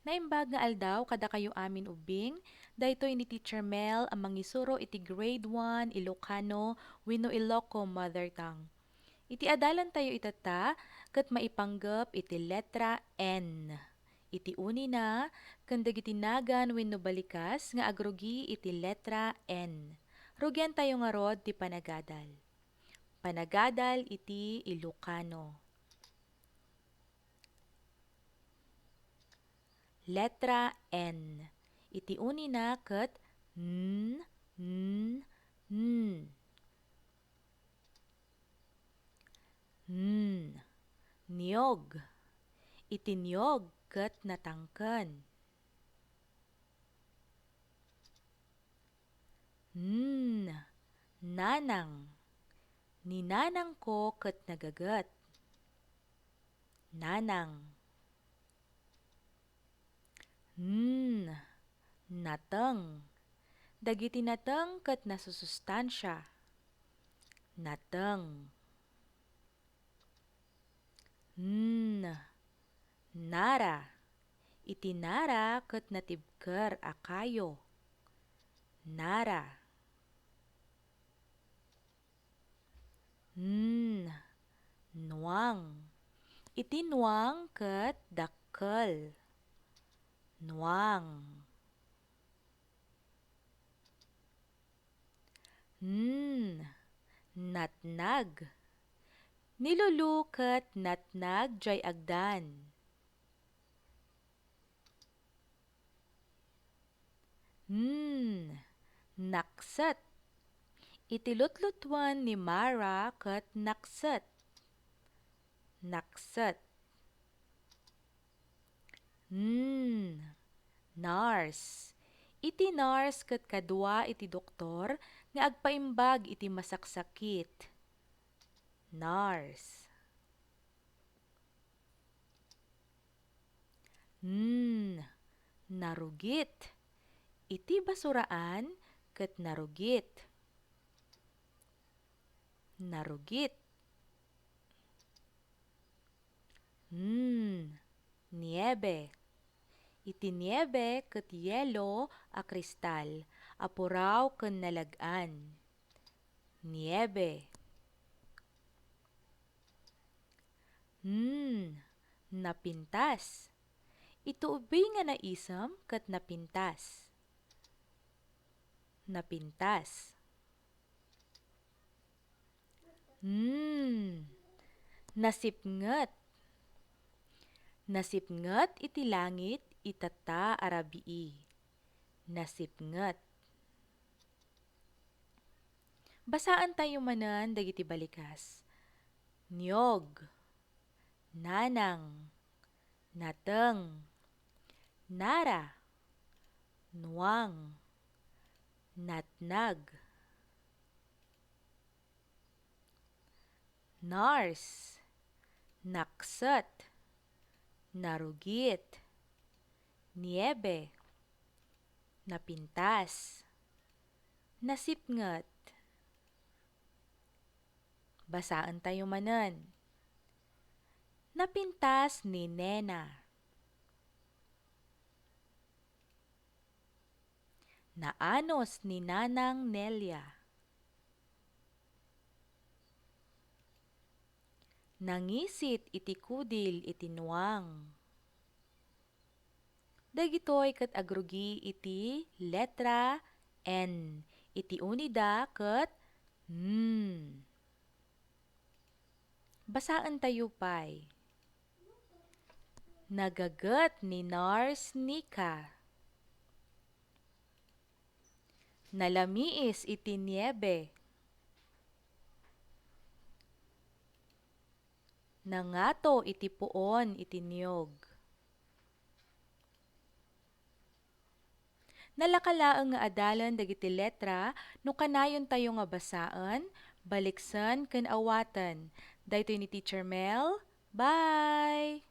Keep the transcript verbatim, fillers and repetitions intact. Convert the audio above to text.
Naimbag nga aldaw kadakayo amin ubbing, daytoy ni Teacher Mel a mangisuro iti Grade one Ilocano wenno Iloko Mother Tongue. Iti adalantayo itatta, ket maipanggep iti letra N. Iti unina, ken dagiti nagan wenno balikas nga agrugi iti letra N. Rugiantayo ngarud ti panagadal. Panagadal iti Ilocano. Letra N. Iti unina ket n, n, n. N. Niyog. Iti niyog ket natangken. N. Nanang. Ni nanangko ket nagaget. Nanang. N. Nateng. Dagiti nateng ket nasusustansia. Nateng. N. Nara. Iti nara ket natibker a kayo. Nara. N. Nuang. Iti nuang ket dakkel. Nuang. N. Natnag. Ni Lulu ket natnag jay agdan. N. Nakset. Iti lutlutuen ni Mara ket nakset. Nakset. N. Nurse. Iti nurse ket kadua iti doktor nga agpaimbag iti masaksakit. Nurse. N. Narugit. Iti basuraan ket narugit. Narugit. N. Niebe. Iti niebe ket yelo a kristal a puraw ken nalag-an. Niebe. N. Napintas. Iti ubing nga naisem ket napintas. Napintas. N. Nasipnget. Nasipnget iti langit itatta a rabii. Nasipnget. Basaentayo manen dagiti balikas. Niyog, nanang, nateng, nara, nuang, natnag, nurse, nakset, narugit, niebe, napintas, nasipnget. Basaentayo manen. Napintas ni Nena. Naanos ni Nanang Nelia. Nangisit iti kudil iti nuang. Dagitoy ket agrugi iti letra N. Iti unida ket N. Basaentayo pay. Nagaget ni Nurse Nika. Nalamiis iti niebe. Nangato iti puon iti niyog. Nalaka laeng nga adalan dagiti letra no kanayontayo nga basaen, baliksen, ken awaten. Daytoy ni Teacher Mel. Bye!